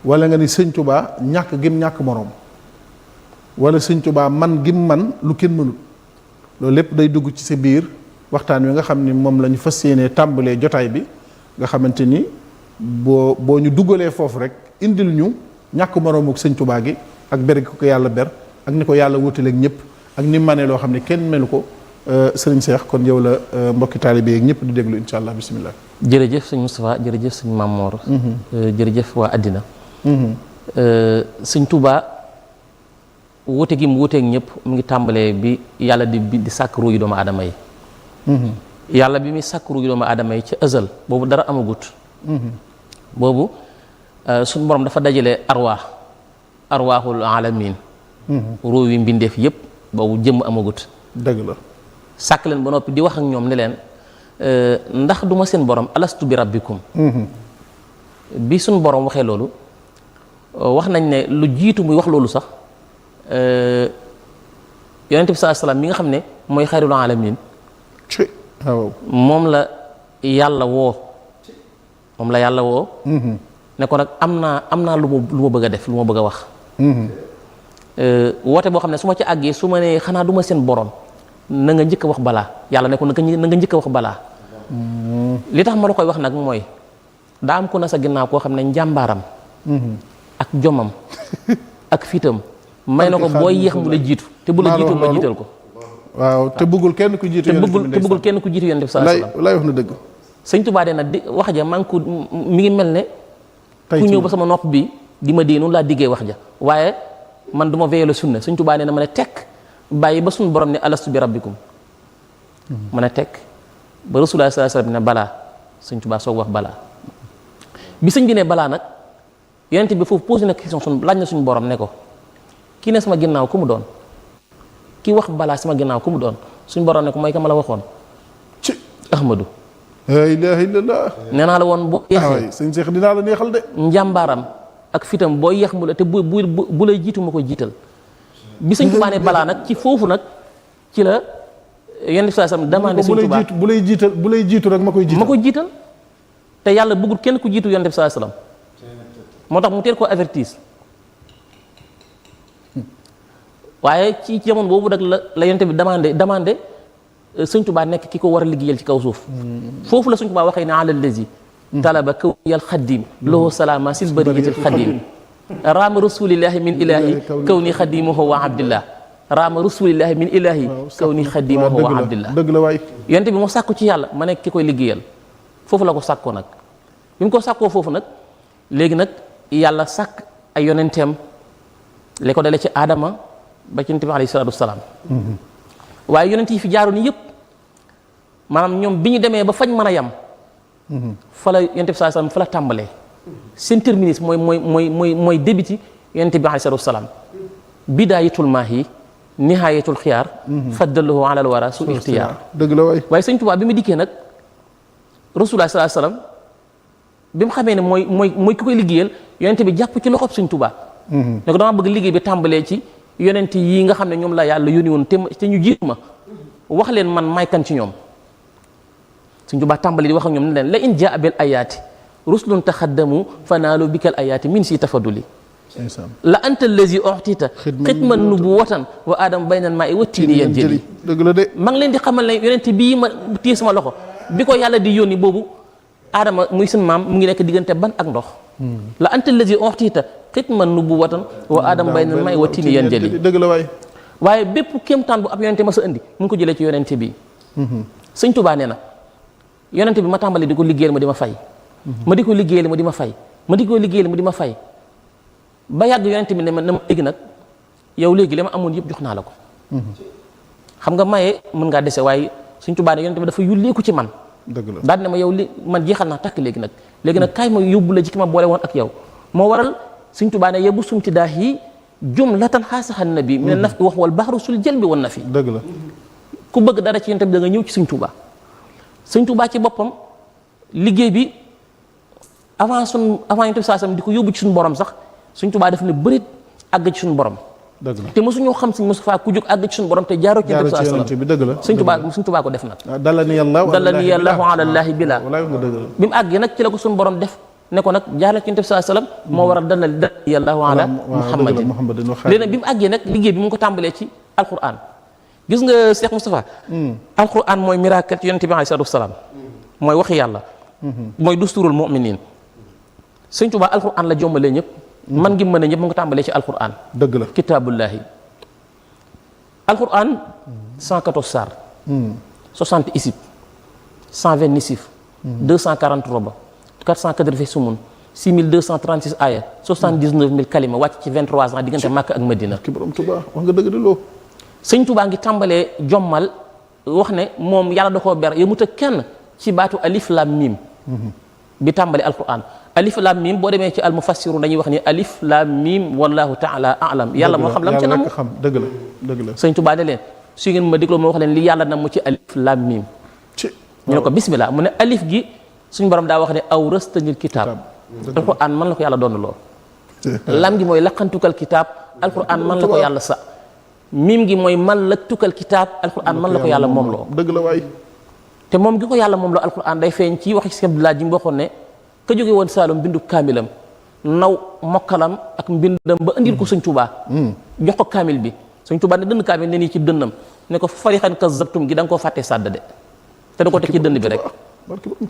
wala nga ni sëñ Tuubaa ñàkk gim ñàkk moroom wala sëñ Tuubaa man gim man lu kenn mënut loolu lépp day dugg ci sa biir waxtaan wi nga xam ni moom la ñu fas yéenee tàmbalee jotaay bi nga xamante ni boo ñu duggalee foofu rek indil ñu ñàkk moroom ak sëñ Tuubaa gi ak ber gi ko yàlla ber ak ni ko yàlla wutaleeg ñëpp ak ni manee loo xam ne kenn melu ko sëriñ Cheikh kon yow la mbokki taalibe yeeg ñëpp di déglu incha allah bisimilah. jërëjëf sëñ Moustapha jërëjëf sëñ Mamor. jërëjëf waa àddina. sëñ Tuubaa wuute gi mu wuuteeg ñëpp mu ngi tàmbalee bi yàlla di sàkk ruuyu doomu aadama yi. yàlla bi muy sàkk ruuyu doomu aadama yi ci ëzal boobu dara amagut. boobu suñu borom dafa dajale arwaaxul alamin ruu yi mbindeef yëpp boobu jëmm amagut. dëgg la. sàkk leen ba noppi di wax ak ñoom ne leen ndax duma seen borom alastu bi rabbikum. bi suñ borom waxee loolu wax nañ ne lu jiitu muy wax loolu sax yonent bi sallallahu alayhi wasallam mi nga xam ne mooy xayrul alamin moom la yàlla woo ne ko nag am naa lu ma bëgg a def lu ma bëgg a wax. woote boo xam ne su ma ci àggee su ma nee xanaa duma seen borom na nga njëkk a wax balaa yàlla ne ko na nga njëkk a wax balaa. li tax ma la koy wax nag mooy daa am ku na sa ginnaaw koo xam ne njàmbaaram ak jomam ak fitam may na ko booy yéex mu la jiitu te bu la jiitu ma jiital ko. waaw te bëggul kenn ku jiitu yonent bi sallallahu alayhi wasallam lay wax na dëgg. sëñ Tuubaa de nag di wax ja maa ngi ko mi ngi mel ne ku ñëw ba sama nopp bi di ma dee noonu laa diggee wax ja waaye man du ma veillé la sunna sëñ Tuubaa nee na ma ne tekk bàyyi ba suñu borom ne alastu bi rabbikum ma ne tekk ba Rasulullah sallallahu alayhi wasallam ne balaa sëñ Tuubaa soog wax balaa bi sëñ bi ne balaa nag yonent bi foofu posé na question laaj na suñu borom ne ko kii ne sama ginnaaw ku mu doon kii wax balaa sama ginnaaw ku mu doon suñu borom ne ko mooy ka ma la waxoon ci Ahmadu. la ilaha illallah. nee naa la woon boo yeexee sëñ Cheikh dinaa la neexal de. njàmbaaram ak fitam boo yeex mu la te bu lay jiitu ma koy jiital. bi sëñ Tuubaa ne balaa nag ci foofu nag ci la yenn saa sam demandé sëñ Tuubaa bu lay jiitu rek ma koy jiital. te yàlla bëggul kenn ku jiitu yonent bi sallallahu alayhi wasallam moo tax mu teel koo avertise waaye ci jamono boobu nag la yonent bi demandé sëñ Tuubaa nekk ki ko war a liggéeyal ci kaw suuf. foofu la sëñ Tuubaa waxee ne alal lazi talaba kawniyal xaddim lahu salaama sil bariyatil xaddim raama rasulillahi min ilahi kawni xaddimuhu wa abdillah raama rasulillahi min ilahi kawni xaddimuhu wa abdillah. dëgg la waay. yonent bi moo sàkku ci yàlla ma nekk ki koy liggéeyal foofu la ko sàkkoo nag bi mu ko sàkkoo foofu nag léegi nag yàlla sàkk ay yonenteem li ko dale ci aadama ba ci yonent bi alayhi salaatu wasalaam waaye yonent yi fi jaaroon yëpp maanaam ñoom bi ñu demee ba fañ mën a yam fa la yonent bi sallallahu alayhi wasallam fa la tàmbalee seen terminus mooy débiti yonent bi alayhi salaatu wasalaam bidaayatul maahi nihaayatul xiyaar faddalahu ala al wara su ixtiyaar. dëgg la waay. waaye sëñ Tuubaa bi mu dikkee nag rasulullah sallallahu alayhi wasallam bi mu xamee ne mooy ki koy liggéeyal yonent bi jàpp ci loxob sëñ Tuubaa ne ko dama bëgg liggéey bi tàmbalee ci yonent yi nga xam ne ñoom la yàlla yónni woon te ñu jiitu ma wax leen man may kan ci ñoom sëñ Tuubaa tàmbali di wax ak ñoom ne leen la in jaa bil ayaati rusulun taxaddamu fanaalu bikal ayaati min si tafaduli la anta allazi u'tita xidman nubuwatan wa aadama baynal maa'i wa tiini yan jëli. dëgg la de. maa ngi leen di xamal ne yonent bii ma téye sama loxo bi ko yàlla di yónni boobu aadama muy seen maam mu ngi nekk diggante ban ak ndox. la anta allazi u'tita xidman nubuwatan wa aadama baynal maa'i wa tiini yan jëli. dëgg la waay. waaye bépp kéemtaan bu ab yonente ma sa indi mu ngi ko jëlee ci yonente bi. sëñ Tuubaa nee na yonente bi ma tàmbali di ko liggéeyal ma di ma fay. ma di ko liggéeyal ma di ma fay. ma di ko liggéeyal ma di ma fay. ba yàgg yonente bi ne ma léegi nag yow léegi li ma amoon yëpp jox naa la ko. xam nga maye mën ngaa dese waaye sëñ Tuubaa ne yonente bi dafa yulleeku ci man. dëgg la daal ne ma yow li man jeexal naa takk léegi nag kaay ma yóbbu la ci ki ma boole woon ak yow moo waral sëñ Tuubaa ne yebu sumti daax yi jumlatan xaasaxan nabi mi ne naf wax wal baxru sul jël bi wan na fi. dëgg la ku bëgg dara ci yonente bi da nga ñëw ci sëñ Tuubaa sëñ Tuubaa ci boppam liggéey bi avant yonente bi saasam di ko yóbbu ci suñu borom sax sëñ Tuubaa def ne bërit àgg ci suñu borom. dëgg la te mosuñoo xam sëñ Mustafaa ku jóg àgg ci suñu borom te jaaroo ci yonente bi dëgg la sëñ Tuubaa ko def nag. dalani yàllaahu ala llaahi bila walaay nga dëgg la. bi mu àggee nag ci la ko suñu borom def ne ko nag jaarale ci Yonent bi sallallahu alayhi wasallam moo war a dana yàllaahu ala muhammadin léegi nag bi mu àggee nag liggéey bi mu ngi ko tàmbalee ci alquran. gis nga Cheikh Moustapha alquran mooy miracle ci Yonent bi alayhi salaam mooy waxi yàlla mooy dusturul mu'minin. Sëñ Tuubaa alquran la jombalee ñëpp man ngi mën a ñëpp mu ngi ko tàmbalee ci alquran. dëgg la kitaabullahi alquran 114 saar 60 isib 120 nisif 240 roba 480 sumun 6236 aya 79000 kalima wàcc ci 23 ans diggante Makka ak Madina. ki borom Tuubaa wax nga dëgg de loo. Sëñ Tuubaa ngi tàmbalee jommal wax ne moom yàlla da koo ber yëmut ak kenn ci baatu alif lam mim bi tàmbale alquran. alif lam mim boo demee ci almufassiru dañuy wax ni alif lam mim wallahu taala alam yàlla moo xam lam ca nam dëgg la dëgg la. Sëñ Tuubaa ne leen su ngeen ma dégloo moo wax leen li yàlla na mu ci alif lam mim ñu ne ko bismillah mu ne alif gi suñu borom daa wax ne aw rëstanil kitaab alquran man la ko yàlla doon lool lam gi mooy laqantukal kitaab alquran man la ko yàlla sa mim gi mooy man la tukkal kitaab alquran man la ko yàlla moom loo dëgg la waay. te moom gi ko yàlla moom loo alquran day feeñ ci waxi Sëñ Abdulaay ji mu waxoon ne ka jóge woon Saalum bindu kaamilam naw mokkalam ak mbindam ba indil ko Sëñ Tuubaa jox ko kaamil bi Sëñ Tuubaa ne dënn kaamil ne nii ci dënnam ne ko farixan kazzabtum gi da nga koo fàttee sàdd de te da ko teg ci dënn bi rek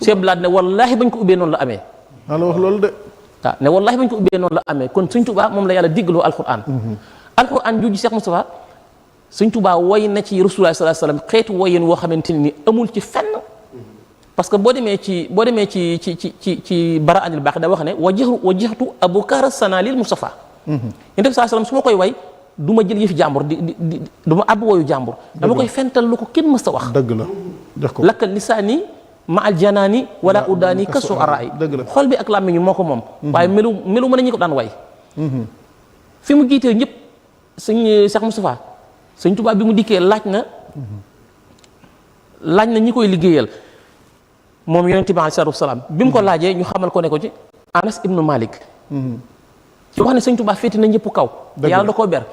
Sëñ Abdulaay ne wallaahi bañ ko ubbee noonu la amee la wax loolu de waaw ne wallaahi bañ ko ubbee noonu la amee kon Sëñ Tuubaa moom la yàlla diggaloo alquran alquran juuji Cheikh Moustapha Sëñ Tuubaa woy na ci Rasulullah sallallahu alayhi wasallam xeetu woyin woo xamante ni amul ci fenn parce que boo demee ci bara anil baax da wax ne wajjahtu abukar sana lil Mustafa Yonent bi sallallahu alayhi wasallam su ma koy way du ma jël yëfi jàmbur di du ma àbb woyu jàmbur dama koy fental lu ko kenn mës a wax dëgg la jox ko lakkal lisaani ma al janaani wala udaani kasu araay xol bi ak làmmiñ moo ko moom waaye melu mën a ñi ko daan way fi mu jiitee ñëpp sëñ Cheikh Moustapha Sëñ Tuubaa bi mu dikkee laaj na ñi koy liggéeyal moom Yonent bi alayhi salaatu wa salaam bi mu ko laajee ñu xamal ko ne ko ci Anas ibnu Malik ci wax ne Sëñ Tuubaa féeti na ñëpp kaw yàlla da koo ber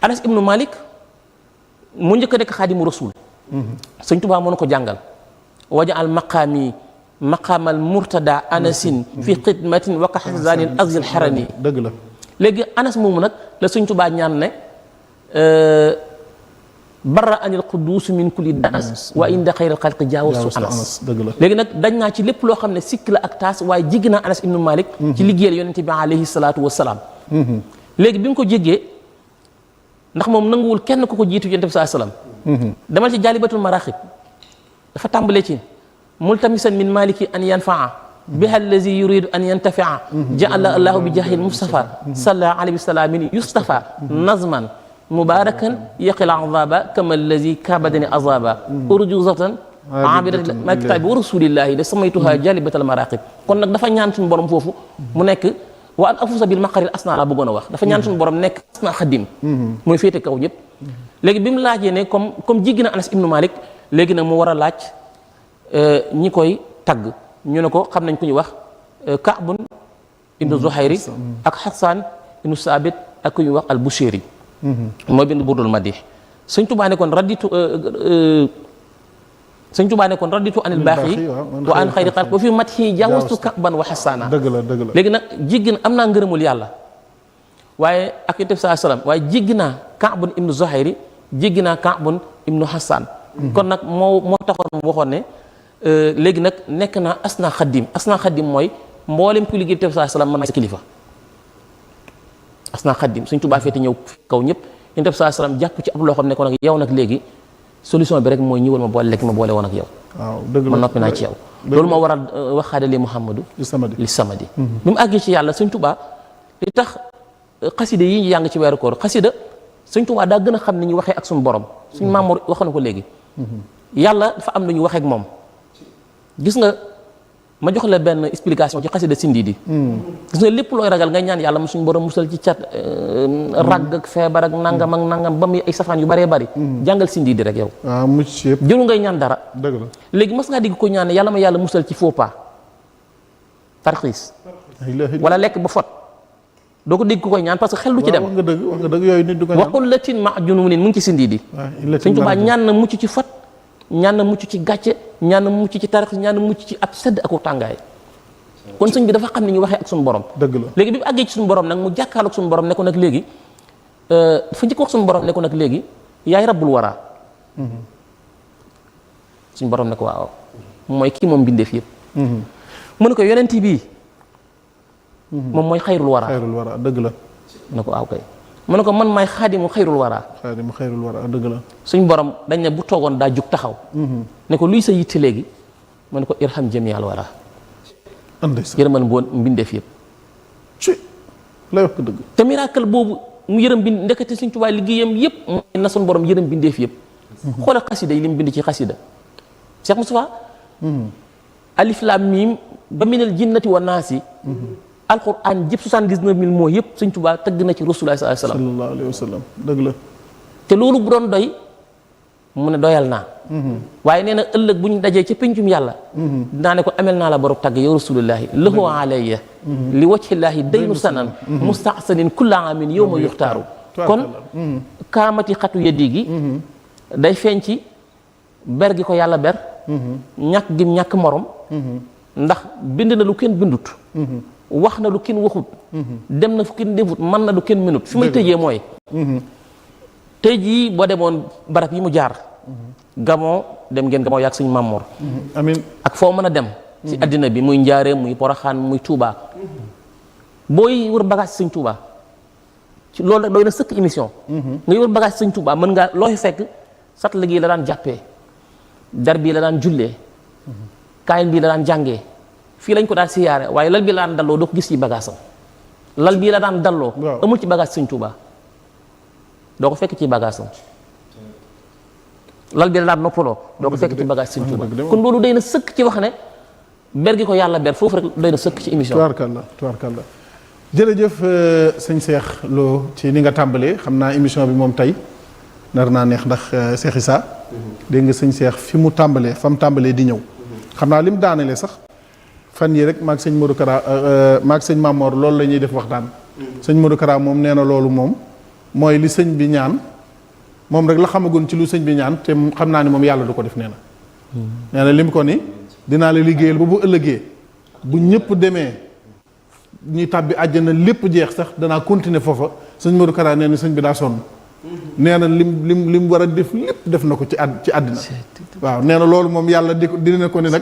Anas ibnu Malik mu njëkk a nekk xaadimu rasul Sëñ Tuubaa moo ko jàngal wajaal maqaami maqaamal murtada anasin fi xidmatin wa ka xazanin azil xarani dëgg la léegi Anas moomu nag la Sëñ Tuubaa ñaan ne barra anil quddus min kulli danas wa inda xayril xalqi jaawasu anas dëgg la léegi nag dañ naa ci lépp loo xam ne sikk la ak taas waaye jéggi naa Anas ibnu Malik ci liggéeyal Yonent bi alayhi salaatu wasalaam léegi bi mu ko jéggee ndax moom nanguwul kenn ku ko jiitu Yonent bi sallallahu alayhi wasallam demal ci jaalibatul maraaxib dafa tàmbalee ci multamisan min maliki an yanfaa biha allazi yuridu an yantafia jaala allahu bi jahil mustafa salla alayhi salaamin yustafa nazman mubarakan yaqil azaba kama allazi kabadani azaba urjuzatan abidatan ma kitabi wa rasulillahi de samaytuha jalibatal maraqib kon nag dafa ñaan suñu borom foofu mu nekk wa an afusa bil maqaril asna la bëggoon a wax dafa ñaan suñu borom nekk asna xadim mooy féete kaw ñëpp léegi bi mu laajee ne comme jiggi na Anas ibnu Malik léegi nag mu war a laaj ñi koy tagg ñu ne ko xam nañ ku ñu wax Kaabun ibnu Zuhayri ak Hassan ibnu Saabit ak ku ñu wax al Bushiri moo bind Burdul Madih Sëñ Tuubaa ne kon raditu anil baaxi wa an xayri xalq wa fi matxi jaawastu Kaaban wa Hassana dëgg la léegi nag jéggi na am naa ngërëmul yàlla waaye ak Yonent bi sallallahu alayhi wasallam waaye jéggi naa Kaabun ibnu Zuhayri jéggi naa Kaabun ibnu Hassan kon nag moo taxoon mu waxoon ne léegi nag nekk naa asna xaddim mooy mboolem ku liggéey Yonent bi sallallahu alayhi wasallam mën na sa kilifa asna xaddim Sëñ Tuubaa féete ñëw kaw ñëpp Yonent bi sallallahu alayhi wasallam jàpp ci ab loo xam ne ko nag yow nag léegi solution bi rek mooy ñëwal ma boole lekk ma boole woon ak yow waaw dëgg la ma noppi naa ci yow loolu moo waral waxaade li Muhammadu li samadi bi mu àggee ci yàlla Sëñ Tuubaa li tax xasida yi ñu jàng ci weeru koor xasida Sëñ Tuubaa daa gën a xam ni ñu waxee ak suñu borom suñu Maamoor wax na ko léegi yàlla dafa am lu ñu waxee ak moom gis nga ma jox la benn explication ci xasida Sindiidi gis nga lépp looy ragal nga ñaan yàlla mu suñu borom musal ci cat ragg ak feebar ak nangam ak nangam ba muy ay safaan yu bëree bëri jàngal Sindiidi rek yow mucc yëpp jëru ngay ñaan dara dëgg la léegi mas ngaa dégg ko ñaan yàlla ma yàlla musal ci faux pas tarxiis wala lekk ba fot doo ko dégg ko koy ñaan parce que xel lu ci dem wax nga dëgg yooyu nit du ko ñaan waqul latin ma junuunin mu ngi ci Sindiidi Sëñ Tuubaa ñaan na mucc ci fot ñaan na mucc ci gàcce ñaan na mucc ci tarix ñaan na mucc ci ab sedd ak tàngaay kon sëñ bi dafa xam ni ñu waxee ak suñu borom. dëgg la léegi bi mu àggee ci suñu borom nag mu jàkkaarloog suñu borom ne ko nag léegi fa njëkk wax suñu borom ne ko nag léegi yaay rabbul waraa suñu borom ne ko waaw mooy kii moom bindeef yëpp. mu ne ko yonent bii moom mooy xayrul waraa. xayrul waraa dëgg la. mu ne ko waaw kay mu ne ko man maay xaadimu xayrul waraa. xaadimu xayrul waraa dëgg la. suñ borom dañ ne bu toogoon daa jug taxaw. ne ko luy sa yitte léegi mu ne ko irham jamial waraa. yërëmal mboon mbindeef yëpp. ci lay wax ko dëgg. te miracle boobu mu yërëm bind ndekete Sëñ Tuubaa liggéeyam yëpp mooy na suñ borom yërëm bindeef yëpp. xoolal xasida yi li mu bind ci xasida. Cheikh Moustapha. alif laam miim ba minal jinnati wa naasi. alquran jëpp 79000 moo yëpp Sëñ Tuubaa tëgg na ci Rasulullah sallallahu alayhi wa sallam dëgg la. te loolu bu doon doy mu ne doyal naa. waaye nee na ëllëg bu ñu dajee ca pencum yàlla. dinaa ne ko amel naa la borom tagg yow rasulullahi lahu alayya li wajhillaahi daynu sanan mustahsanin kulla amin yow ma yuxtaaru kon kaamati xatu yeddi gi day feeñ ci ber gi ko yàlla ber ñàkk gi ñàkk morom ndax bind na lu kenn bindut wax na lu kenn waxut dem na fu kenn defut mën na lu kenn mënut fi may tëjee mooy tey jii boo demoon barab yi mu jaar gamoo dem ngeen gamoo yàgg suñu Mamor amiin ak foo mën a dem ci àddina bi muy Njaaréem muy Poroxaan muy Touba booy wër bagage Sëñ Touba ci loolu rek doy na sëkk émission ngay wër bagage Sëñ Touba mën ngaa looy fekk sat la gi la daan jàppee dar bii la daan jullee kaayil bii la daan jàngee fii lañ ko daan siyaare waaye lal bii la daan dalloo doo ko gis ci bagage am lal bii la daan dalloo amul ci bagage Sëñ Touba doo ko fekk ci bagage am lal bi la daan noppaloo doo ko fekk ci bagage Sëñ Tuuba kon loolu day na sëkk ci wax ne ber gi ko yàlla ber foofu rek doy na sëkk ci émission tubaarkalla jërëjëf sëñ Cheikh Lo ci ni nga tàmbalee xam naa émission bi moom tey nar naa neex ndax Cheikh Issa dégg nga sëñ Cheikh fi mu tàmbalee fa mu tàmbalee di ñëw xam naa li mu daanelee sax fan yi rek maag sëñ Modou Kara maag sëñ Mamor loolu la ñuy def waxtaan sëñ Modou Kara moom nee na loolu moom mooy li sëñ bi ñaan moom rek la xamagoon ci lu sëñ bi ñaan te xam naa ni moom yàlla du ko def nee na nee na lim ko ni dinaa la liggéeyal ba bu ëllëgee bu ñëpp demee ñuy tàbbi àjjana lépp jeex sax danaa continuer foofa sëñ Modou Kara nee na sëñ bi daa sonn nee na lim war a def lépp def na ko ci àddina waaw nee na loolu moom yàlla dina ko ni nag